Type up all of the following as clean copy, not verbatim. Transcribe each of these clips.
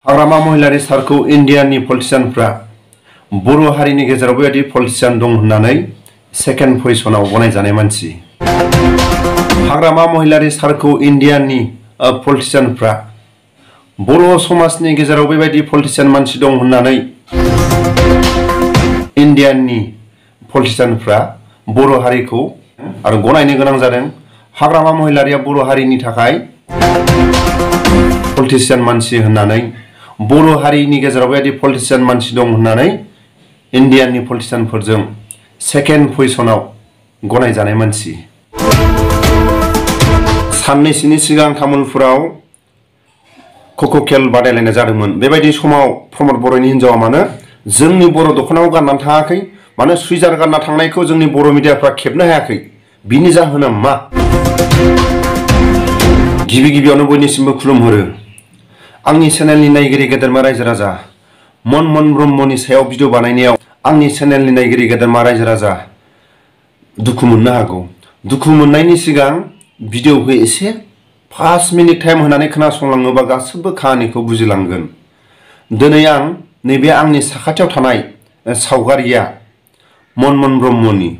हाग्रामा महिलारि सारखौ इन्डियानि पलिटिसियानफ्रा बर' हारिनि गेजेराव बेबायदि पलिटिसियान दं होननानै सेकेन्ड पजिशनाव गनायजानाय मानसि। हाग्रामा महिलारि सारखौ इन्डियानि पलिटिसियानफ्रा बर' समाजनि गेजेराव बेबायदि पलिटिसियान मानसि दं होननानै इन्डियानि पलिटिसियानफ्रा बर' हारिखौ आरो गनायनो गोनां जादों। हाग्रामा महिलारिया बर' हारिनि थाखाय पलिटिसियान मानसि होननानै बर' हारिनि गेजेराव बेबायदि पलिटिसियान मानसि दं होननानै इन्डियानि पलिटिसियानफोरजों सेकेन्ड पजिशनाव गनायजानाय मानसि। साननैसोनि सिगां तामुलपुराव ख'ख'खेल बादायलायनाय जादोंमोन। बेबायदि समाव प्रमद बर'नि हिन्जावा मानो जोंनि बर' दख'नाखौ गाननानै थाङाखै, मानो सुइजार गानना थांनायखौ जोंनि बर' मिडियाफ्रा खेबनो हायाखै, बिनि जाहोना मा? गिबियावनो बयनिसिमबो खुलुमहरो। आंनि चेनेलनि नायगिरि गेदेरमा रायजो राजा मनमोहन ब्रह्मनि सायाव भिडिअ बानायनायाव आंनि चेनेलनि नायगिरि गेदेरमा रायजो राजा दुखु मोननो हागौ। दुखु मोननायनि सिगां भिडिअखौ एसे 5 मिनिट टाइम होनानै खोनासंलाङोबा गासैबो खाहानिखौ बुजिलांगोन। दिनै आं नैबे आंनि साखाथियाव थानाय सावगारिया मनमोहन ब्रह्मनि।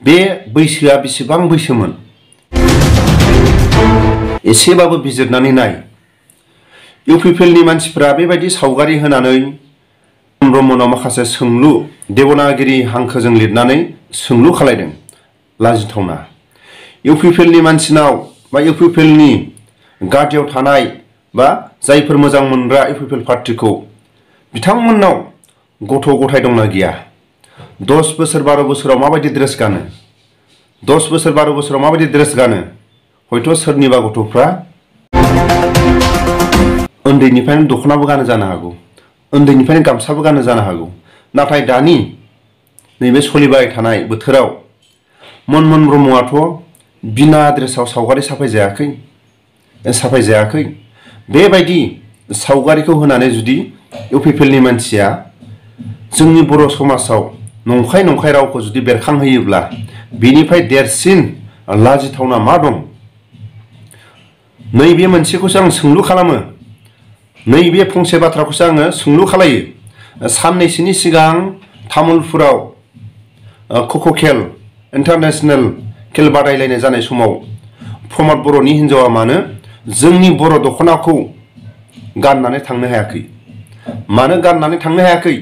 बे बैसोआ बेसेबां बैसोमोन एसेबाबो बिजिरनानै नाय। इउपिपिएलनि मानसिफ्रा बेबायदि सावगारि होनानै ब्रह्मनाव माखासे सोंलु देवनागिरि हांखोजों लिरनानै सोंलु खालायदों। लाजिथावना। इउपिपिएलनि मानसिनाव बा इउपिपिएलनि गादियाव थानाय बा जायफोर मोजां मोनग्रा इउपिपिएल पार्टिखौ बिथांमोननाव गथ' गथाय दंना गैया? 10 बोसोर 12 बोसोराव माबायदि ड्रेस गानो? 10 बोसोर 12 बोसोराव माबायदि ड्रेस गानो? हयथ' सोरनिबा गथ'फ्रा उन्दैनिफ्रायनो दख'नाबो गानो जानो हागौ, उन्दैनिफ्रायनो गामसाबो गानो जानो हागौ। नाथाय दानि नैबे सोलिबाय थानाय बोथोराव मनमोहन ब्रह्मआथ' बिना ड्रेसाव सावगारि साफायजायाखै। बेबायदि सावगारिखौ होनानै जुदि इउपिपिएलनि मानसिया जोंनि बर' समाजाव नंखाय रावखौ जुदि बेरखांहोयोब्ला बेनिफ्राय देरसिन लाजिथावना मा दं? नैबे मोनसेखौसो आं सोंलु खालामो। नैबे फंसे बाथ्राखौसो आङो सोंलु खालायो। साननैसोनि सिगां तामुलपुराव ख'ख'खेल इन्टारनेशनेल खेल बादायलायनाय जानाय समाव प्रमद बर'नि हिन्जावा मानो जोंनि बर' दख'नाखौ गाननानै थांनो हायाखै? मानो गाननानै थांनो हायाखै?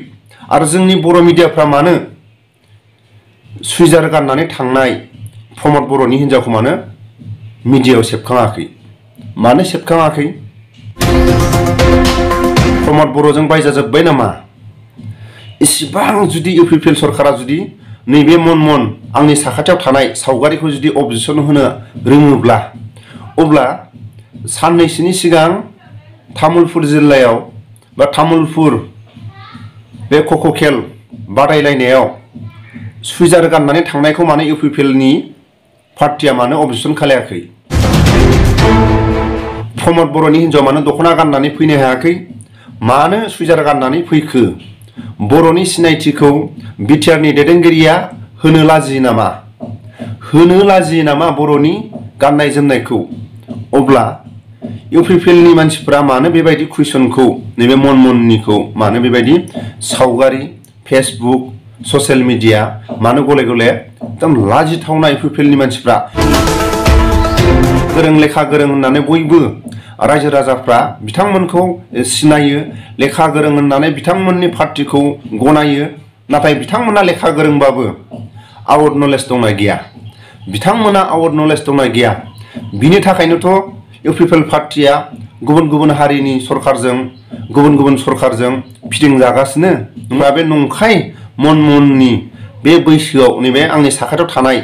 आरो जोंनि बर' मिडियाफ्रा मानो सुइजार गाननानै थांनाय प्रमद बर'नि हिन्जावखौ मानो मिडियायाव सेबखाङाखै? मानो सेबखाङाखै? प्रमद बर'जों बायजाजोब्बाय नामा? इसिबां जुदि इउपिपिएल सरकारा जुदि नैबे मनमोहन आंनि साखाथियाव थानाय सावगारिखौ जुदि अबजेक्सन होनो रोङोब्ला, अब्ला साननैसोनि सिगां तामुलपुर जिल्लायाव बा तामुलपुर बे ख'ख'खेल बादायलायनायाव सुइजार गाननानै थांनायखौ मानो इउपिपिएलनि पार्टिया मानो अबजेक्सन खालायाखै? प्रमद बर'नि हिन्जावा मानो दख'ना गाननानै फैनो हायाखै? मानो सुइजार गाननानै फैखो? बर'नि सिनायथिखौ बिटिआरनि दैदेनगिरिया होनो लाजियो नामा? होनो लाजियो नामा बर'नि गाननाय जोमनायखौ? अब्ला इउपिपिएलनि मानसिफ्रा मानो बेबायदि कुइसनखौ नैबे मनमोहननिखौ मानो बेबायदि सावगारि फेसबुक ससियेल मिडिया मानो गले गले एकदम लाजिथावना इउपिपिएलनि मानसिफ्रा गोरों लेखा गोरों होननानै बयबो रायजो राजाफ्रा बिथांमोनखौ सिनायो, लेखा गोरों होननानै बिथांमोननि पार्टिखौ गनायो। नाथाय बिथांमोना लेखा गोरोंबाबो आउट नलेज दंना गैया? बिथांमोना आउट नलेज दंना गैया? बिनि थाखायनोथ' इउपिपिएल पार्टिया गुबुन हारिनि सरकारजों गुबुन सरकारजों फिदिंजागासिनो। होमबा बे नंखाय मनमोहननि बे बैसोआव नैबे आंनि साखाथियाव थानाय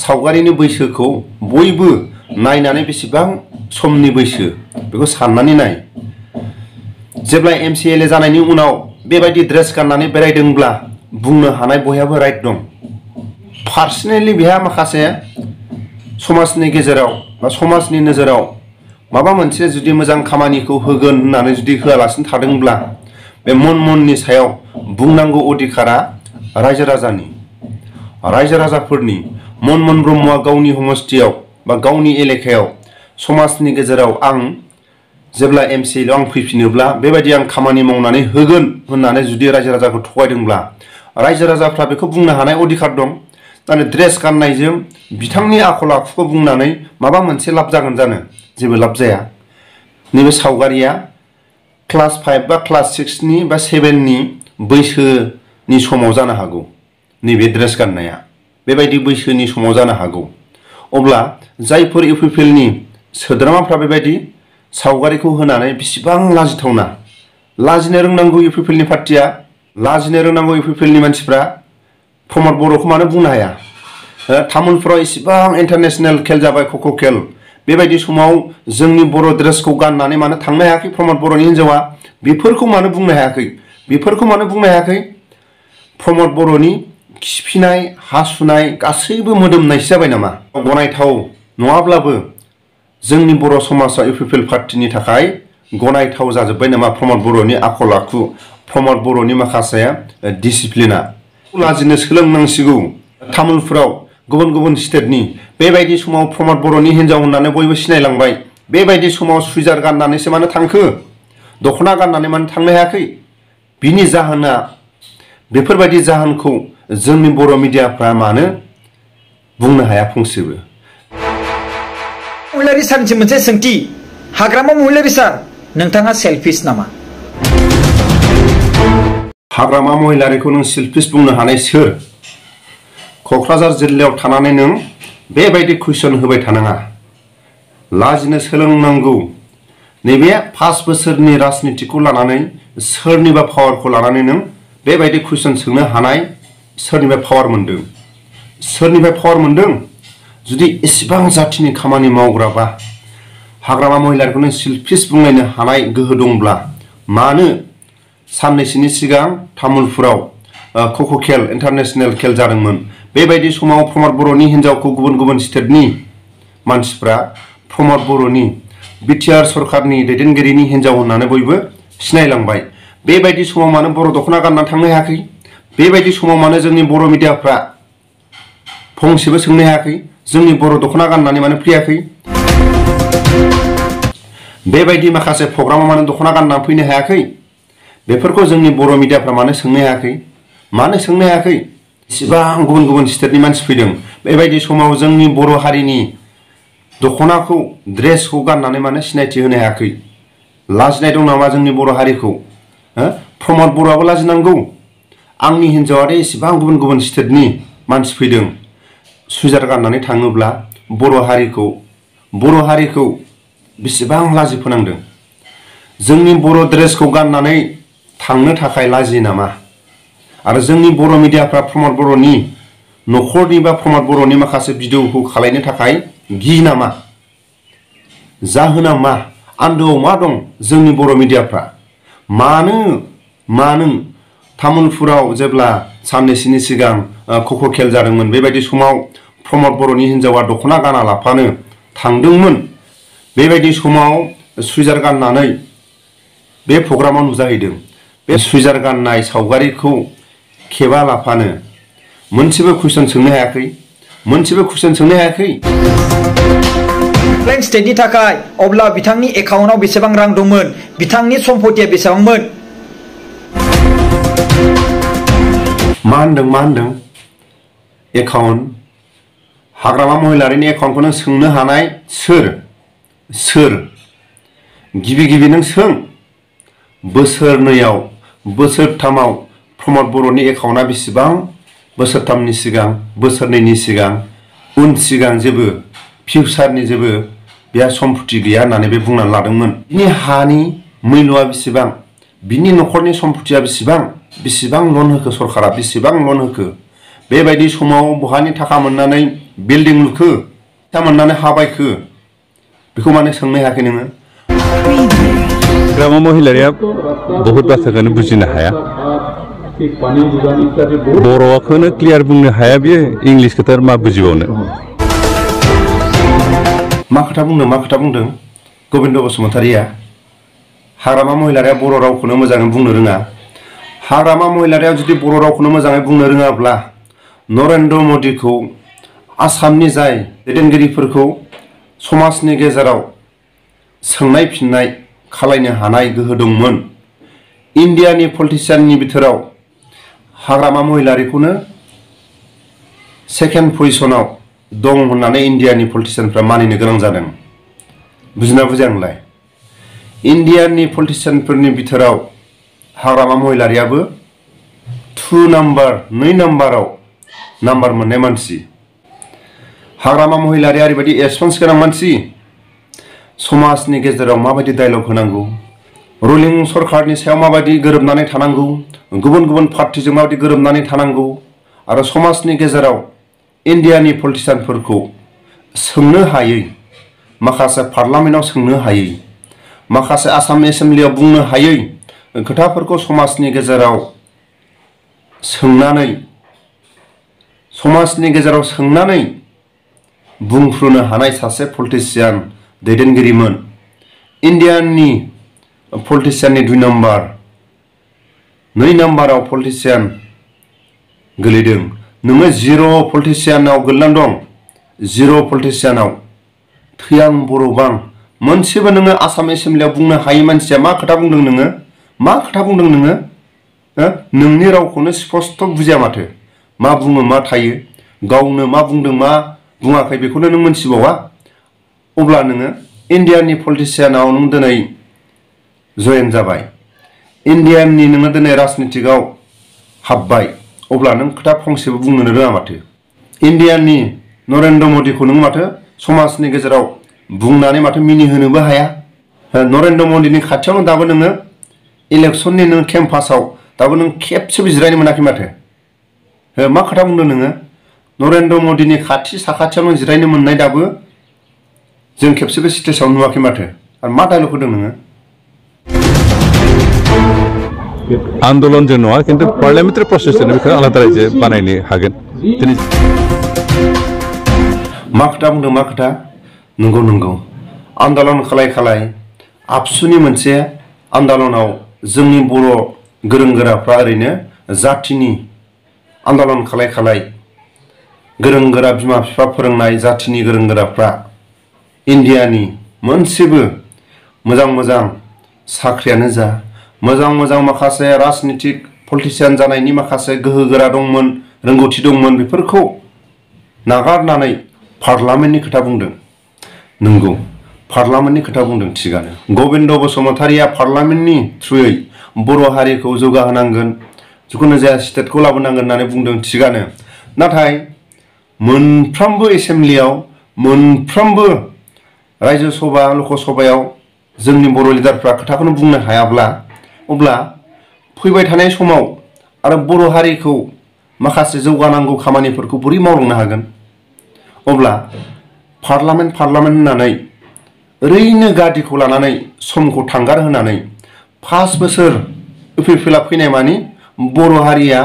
सावगारिनि बैसोखौ बयबो नायनानै बेसेबां समनि बैसो बेखौ साननानै नाय। जेब्ला MCLA जानायनि उनाव बेबायदि ड्रेस गाननानै बेरायदोंब्ला बुंनो हानाय बयहाबो राइट दं। पार्सनेलि बेहा माखासे समाजनि गेजेराव बा समाजनि नोजोराव माबा मोनसे जुदि मोजां खामानिखौ होगोन होननानै जुदि होआलासिनो थादोंब्ला बे मनमोहननि सायाव बुंनांगौ अधिकारा रायजो राजाफोरनि। मनमोहन ब्रह्मआ गावनि समस्थियाव बा गावनि एलेकायाव समाजनि गेजेराव आं जेब्ला एमसिएल आं फैफिनोब्ला बेबायदि आं खामानि मावनानै होगोन होननानै जुदि रायजो राजाखौ थगायदोंब्ला रायजो राजाफ्रा बेखौ बुंनो हानाय अधिकार दं। दानि ड्रेस गाननायजों बिथांनि आखल आखुखौ बुंनानै माबा मोनसे लाब जागोन जानो? जेबो लाब जाया। नैबे सावगारिया क्लास 5 बा क्लास 6 नि बा 7 नि बैसोनि समाव जानो हागौ। नैबे ड्रेस गाननाया बेबायदि बैसोनि समाव जानो हागौ। अब्ला जायफोर इउपिपिएल नि सोद्रोमाफ्रा बेबायदि सावगारिखौ होनानै बेसेबां लाजिथावना। लाजिनो रोंनांगौ इउपिपिएल नि पार्टिया, लाजिनो रोंनांगौ इउपिपिएल नि मानसिफ्रा। प्रमद बर'खौ मानो बुंनो हाया? तामुलपुराव इसेबां इन्टारनेशनेल खेल जाबाय, ख'ख' खेल। बेबायदि समाव जोंनि बर' ड्रेसखौ गाननानै मानो थांनो हायाखै प्रमद बर'नि हिन्जावा? बेफोरखौ मानो बुंनो हायाखै? बेफोरखौ मानो बुंनो हायाखै? प्रमद बर'नि खिफिनाय हासुनाय गासैबो मोदोमनायसो जाबाय नामा? गनायथाव नङाब्लाबो जोंनि बर' समाजा इउपिपिएल पार्टिनि थाखाय गनायथाव जाजोब्बाय नामा प्रमद बर'नि आखल आखु, प्रमद बर'नि माखासे डिसिप्लिना? लाजिनो सोलोंनांसिगौ। तामुलपुराव गुबुन गुबुन स्टेटनि बेबायदि समाव प्रमद बर'नि हिन्जाव होननानै बयबो सिनायलांबाय। बेबायदि समाव सुइजार गाननानैसो मानो थांखो? दख'ना गाननानै मानो थांनो हायाखै? बिनि जाहोना, बेफोरबायदि जाहोनखौ जोंनि बर' मिडियाफ्रा मानो बुंनो हाया फंसेबो? महिलारि सारनिसिम मोनसे सोंथि। हाग्रामा महिलारि सार, नोंथाङा सेल्फिश नामा? हाग्रामा महिलारिखौ नों सेल्फिश बुंनो हानाय सोर? क'क्राझार जिल्लायाव थानानै नों बेबायदि कुइसन होबाय थानाङा। लाजिनो सोलोंनांगौ। नैबे 5 बोसोरनि राजनितिखौ लानानै सोरनिबा पावारखौ लानानै नों बेबायदि कुइसन सोंनो हानाय सोरनिफ्राय पावार मोन्दों? सोरनिफ्राय पावार मोन्दों? जुदि एसेबां जाथिनि खामानि मावग्राबा हाग्रामा महिलारिखौ नों सेल्फिश बुंलायनो हानाय गोहो दंब्ला मानो साननैसोनि सिगां तामुलपुराव ख'ख' खेल इन्टारनेशनेल खेल जादोंमोन। बेबायदि समाव प्रमद बर'नि हिन्जावखौ गुबुन गुबुन स्टेटनि मानसिफ्रा प्रमद बर'नि बिटिआर सरकारनि दैदेनगिरिनि हिन्जाव होननानै बयबो सिनायलांबाय। बेबायदि समाव मानो बर' दख'ना गाननानै थांनो हायाखै? बेबायदि समाव मानो जोंनि बर' मिडियाफ्रा फंसेबो सोंनो हायाखै? जोंनि बर' दख'ना गाननानै मानो फैयाखै? बेबायदि माखासे प्रग्रामाव मानो दख'ना गाननानै फैनो हायाखै? बेफोरखौ जोंनि बर' मिडियाफ्रा मानो सोंनो हायाखै? मानो सोंनो हायाखै? इसेबां गुबुन गुबुन स्टेटनि मानसि फैदों। बेबायदि समाव जोंनि बर' हारिनि दख'नाखौ ड्रेसखौ गाननानै मानो सिनायथि होनो हायाखै? लाजिनाय दं नामा जोंनि बर' हारिखौ? प्रमद बर'आबो लाजिनांगौ। आंनि हिन्जावादे इसेबां गुबुन गुबुन स्टेटनि मानसि फैदों। सुइजार गाननानै थाङोब्ला बर' हारिखौ बेसेबां लाजि फोनांदों? जोंनि बर' ड्रेसखौ गाननानै थांनो थाखाय लाजियो नामा? आरो जोंनि बर' मिडियाफ्रा प्रमद बर'नि न'खरनि बा प्रमद बर'नि माखासे भिडिअखौ खालायनो थाखाय गियो नामा? जाहोना मा? आन्दोआव मा दं जोंनि बर' मिडियाफ्रा? मानो तामुलपुराव जेब्ला साननैसोनि सिगां ख'ख' खेल जादोंमोन बेबायदि समाव प्रमद बर'नि हिन्जावा दख'ना गाना लाफानो थांदोंमोन। बेबायदि समाव सुइजार गाननानै बे प्रग्रामाव नुजाहैदों। बे सुइजार गाननाय सावगारिखौ खेबा लाफानो मोनसेबो कुइसन सोंनो हायाखै? मोनसेबो कुइसन सोंनो हायाखै? प्लेन स्टेटनि थाखाय अब्ला बिथांनि एकाउन्टआव बेसेबां रां दंमोन? बिथांनि सम्पथिया बेसेबांमोन? मा होनदों? एकाउन्ट? हाग्रामा महिलारिनि एकाउन्टखौ नों सोंनो हानाय सोर? गिबि नों सों। बोसोरनैयाव बोसोरथामाव प्रमद बर'नि एकाउन्टआ बेसेबां? बोसोरथामनि सिगां, बोसोरनैनि सिगां, उन सिगां जेबो फिउचारनि जेबो बेहा सम्पति गैया होननानै बे बुंनानै लादोंमोन। बिनि हानि मैल'आ बेसेबां? बिनि न'खरनि सम्पतिया बेसेबां लन होखो सरकारा? बेसेबां लन होखो? बेबायदि समाव बहानि थाखा मोननानै बिल्डिं लुखो? थाखा मोननानै हा बायखो? बेखौ मानो सोंनो हायाखै नोङो? हाग्रामा महिलारिया बहुत बाथ्राखौनो बुजिनो हाया। बर'खौनो क्लियार बुंनो हाया बियो, इंलिसखौथ' मा बुजिबावनो? मा खोथा बुंदों गबिन्द बसुमतारिया? हाग्रामा महिलारिया बर' रावखौनो मोजाङै बुंनो रोङा। हाग्रामा महिलारिया जुदि बर' रावखौनो मोजाङै बुंनो रोङाब्ला नरेन्द्र मदिखौ, आसामनि जाय दैदेनगिरिफोरखौ समाजनि गेजेराव सोंनाय फिननाय खालायनो हानाय गोहो दंमोन। इन्डियानि पलिटिशियाननि बिथोराव हाग्रामा महिलारिखौनो सेकेन्ड पजिशनाव दं होननानै इन्डियानि पलिटिशियानफ्रा मानिनो गोनां जादों। बुजिना बुजियांलाय? इन्डियानि पलिटिशियानफोरनि बिथोराव हाग्रामा महिलारियाबो 2 नाम्बाराव नाम्बार मोननाय मानसि। हाग्रामा महिलारिया ओरैबायदि एक्सपिरियेन्स गोनां मानसि, समाजनि गेजेराव माबायदि डायलग होनांगौ, रुलिं सरकारनि सायाव माबायदि गोरोबनानै थानांगौ, गुबुन गुबुन पार्टिजों माबायदि गोरोबनानै थानांगौ, आरो समाजनि गेजेराव इन्डियानि पलिटिशियानफोरखौ सोंनो हायै, माखासे पार्लामेन्टआव सोंनो हायै, माखासे आसाम एसेम्ब्लियाव बुंनो हायै खोथाफोरखौ समाजनि गेजेराव सोंनानै बुंफ्रुनो हानाय सासे पलिटिशियान दैदेनगिरिमोन। इन्डियानि पलिटिशियाननि 2 नाम्बाराव पलिटिशियान गोलैदों। नोङो 0 पलिटिशियानाव गोलैनानै दं। 0 पलिटिशियानाव थैआं बर'बां मोनसेबो नोङो आसाम एसेम्ब्लियाव बुंनो हायै मानसिया मा खोथा बुंदों नोङो? मा खोथा बुंदों नोङो? नोंनि रावखौनो स्पष्ट बुजिया माथो। मा बुङो मा थायो, गावनो मा बुंदों मा बुङाखै बेखौनो नों मोनथिबावा। अब्ला नोङो इन्डियानि पलिटिशियानाव नों दिनै जयेन जाबाय, इन्डियानि नोङो दिनै राजनितिकआव हाबबाय, अब्ला नों खोथा फंसेबो बुंनो रोङा माथो। इन्डियानि नरेन्द्र मदिखौ नों माथो समाजनि गेजेराव बुंनानै माथो मिनिहोनोबो हाया। नरेन्द्र मदिनि खाथियावनो दाबो नोङो इलेक्सननि नों केम्पासाव दाबो नों खेबसेबो जिरायनो मोनाखै माथो। मा खोथा बुंदों नोङो? नरेन्द्र मदिनि खाथि साखाथियावनो जिरायनो मोननाय दाबो जों खेबसेबो स्टेजाव नुवाखै माथो। आरो मा डायलग होदों नोङो? आन्दलनजों नङा, खिन्थु पार्लियामेन्टारि प्रसेसजों बेखौ आलादा रायजो बानायनो हागोन। मा खोथा बुंदों मा खोथा? नंगौ आन्दलन खालाय आबसुनि मोनसे आन्दलनाव जोंनि बर' गोरों गोराफ्रा ओरैनो जातिनि आन्दलन खालाय गोरों गोरा बिमा बिफा फोरोंनाय जातिनि गोरों गोराफ्रा इन्डियानि मोनसेबो मोजां साख्रियानो जा, मोजां माखासे राजनितिक पलिटिशियान जानायनि माखासे गोहो गोरा दंमोन, रोंगौथि दंमोन, बेफोरखौ नागारनानै पार्लामेन्टनि खोथा बुंदों। नंगौ, पार्लामेन्टनि खोथा बुंदों, थिगानो। गबिन्द बसुमतारिया पार्लामेन्टनि थ्रुयै बर' हारिखौ जौगाहोनांगोन, जिखुनु जाया स्टेटखौ लाबोनांगोन होननानै बुंदों, थिगानो। नाथाय मोनफ्रोमबो एसेम्ब्लियाव, मोनफ्रोमबो रायजो सभा लकसभायाव जोंनि बर' लिडारफ्रा खोथाखौनो बुंनो हायाब्ला, अब्ला फैबाय थानाय समाव आरो बर' हारिखौ माखासे जौगानांगौ खामानिफोरखौ बोरै मावलांनो हागोन? अब्ला पार्लामेन्ट होननानै ओरैनो गादिखौ लानानै समखौ थांगार होनानै 5 बोसोर UPPLआ फैनाय मानि बर' हारिया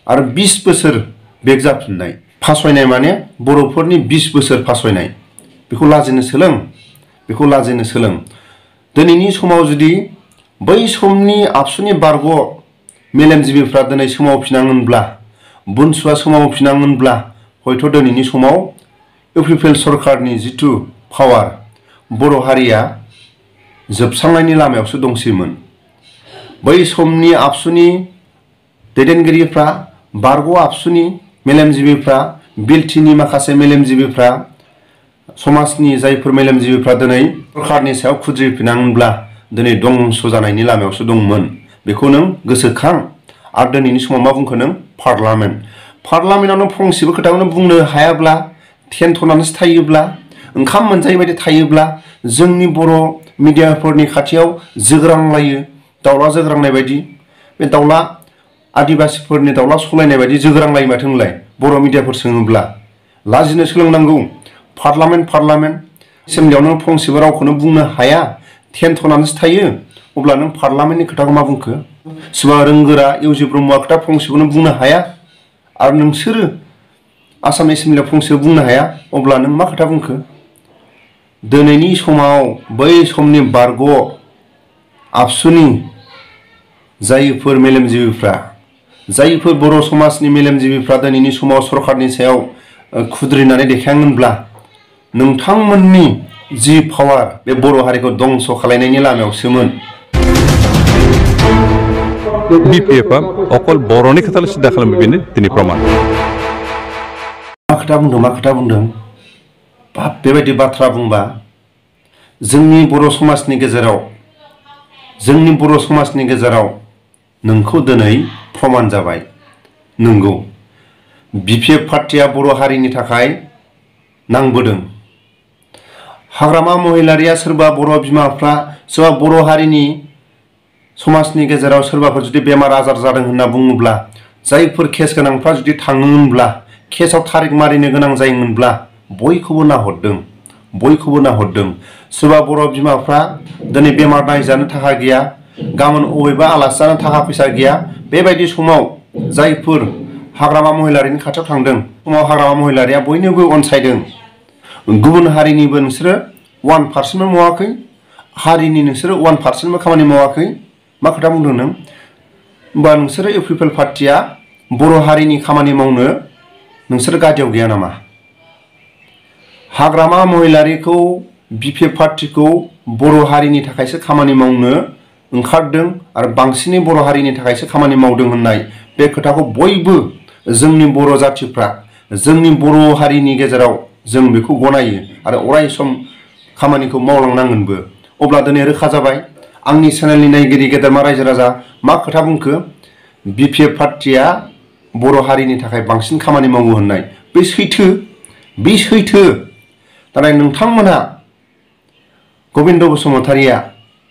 आरो 20 बोसोर बेक जाफिननाय, फासयनाय माने बर'फोरनि 20 बोसोर फासयनाय। बेखौ लाजिनो सोलों। दिनैनि समाव जुदि बै समनि आबसुनि बारग' मेलेमजिबिफ्रा दिनै सोमावफिनांगोनब्ला, बुनसुआ सोमावफिनांगोनब्ला, हयथ' दिनैनि समाव UPPL सरकारनि जिथु पावार, बर' हारिया जोबस्रांनायनि लामायावसो दंसैमोन। बै समनि आबसुनि दैदेनगिरिफ्रा, बारग' आबसुनि मेलेमजिबिफ्रा, बिलटिनि माखासे मेलेमजिबिफ्रा, समाजनि जायफोर मेलेमजिबिफ्रा दिनै सरकारनि सायाव खुद्रिफिनांब्ला दिनै दंस' जानायनि लामायावसो दंमोन। बेखौ नों गोसोखां। आरो दिनैनि समाव मा बुंखो नों? पार्लामेन्टआव नों फंसेबो खोथाखौनो बुंनो हायाब्ला, थेनथ'नानैसो थायोब्ला, ओंखाम मोनजायै बायदि थायोब्ला, जोंनि बर' मिडियाफोरनि खाथियाव जोग्रांलायो, दाउला जोग्रांनाय बायदि, बे दाउला आदिबासिफोरनि दाउला सौलायनाय बायदि जोग्रांलायो माथो होनलाय बर' मिडियाफोर सोङोब्ला। लाजिनो सोलोंनांगौ। पार्लामेन्ट एसेम्ब्लियाव नों फंसेबो रावखौनो बुंनो हाया, थेनथ'नानैसो थायो, अब्ला नों पार्लामेन्टनि खोथाखौ मा बुंखो? सोरबा रोंगोरा इउजि ब्रह्मआ खोथा फंसेखौनो बुंनो हाया, आरो नोंसोरो आसाम एसेम्ब्लियाव फंसेबो बुंनो हाया, अब्ला नों मा खोथा बुंखो? दिनैनि समाव बै समनि बारग' आबसुनि जायफोर मेलेमजिबिफ्रा, जायफोर बर' समाजनि मेलेमजिबिफ्रा दिनैनि समाव सरकारनि सायाव खुद्रिनानै देखायनांगोनब्ला, नोंथांमोननि जि पावार बे बर' हारिखौ दंस खालायनायनि लामायावसोमोन BPF अकल बर'नि खोथाल' सिदा खालामो बेनो दिनै प्रमाण मा खोथा बुंदों बाप बेबायदि बाथ्रा बुंबा जोंनि बर' समाजनि गेजेराव नोंखौ दिनै प्रमाण जाबाय नंगौ BPF पार्टिया बर' हारिनि थाखाय नांबोदों हाग्रामा महिलारिया सोरबा बर' बिमाफ्रा सोरबा बर' हारिनि समाजनि गेजेराव सोरबाफोर जुदि बेमार आजार जादों होनना बुङोब्ला जायफोर केस गोनांफ्रा जुदि थाङोमोनब्ला केसआव थारिख मारिनो गोनां जायोमोनब्ला बयखौबो नाहरदों सोरबा बर' बिमाफ्रा दिनै बेमार नायजानो थाखा गैया गाबोन अबेबा आलासि जानो थाखा फैसा गैया बेबायदि समाव जायफोर हाग्रामा महिलारिनि खाथियाव थांदों समाव हाग्रामा महिलारिया बयनोबो अनसायदों गुबुन हारिनिबो नोंसोरो 1% मावाखै हारिनि नोंसोरो 1% खामानि मावाखै मा खोथा बुंदों नों होमबा नोंसोरो इउपिपिएल पार्टिया बर' हारिनि खामानि मावनो नोंसोरो गादियाव गैया नामा हाग्रामा महिलारिखौ BPF पार्टिखौ बर' हारिनि थाखायसो खामानि मावनो ओंखारदों आरो बांसिनै बर' हारिनि थाखायसो खामानि मावदों होननाय बे खोथाखौ बयबो जोंनि बर' जाथिफ्रा जोंनि बर' हारिनि गेजेराव जों बेखौ गनायो आरो अराय सम खामानिखौ मावलांनांगोनबो अब्ला दिनै रोखा जाबाय आंनि चेनेलनि नायगिरि गेदेरमा रायजो राजा मा खोथा बुंखो BPF पार्टिया बर' हारिनि थाखाय बांसिन खामानि मावो होननाय बे सैथो नाथाय नोंथांमोना गबिन्द बसुमतारिया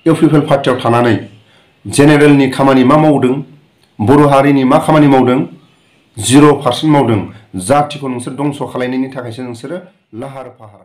इउपिपिएल पार्टियाव थानानै जेनेरेलनि खामानि मा मावदों बर' हारिनि मा खामानि मावदों 0% मावदों जातिखौ नोंसोर दंस खालायनायनि थाखायसो नोंसोरो लाहार फाहार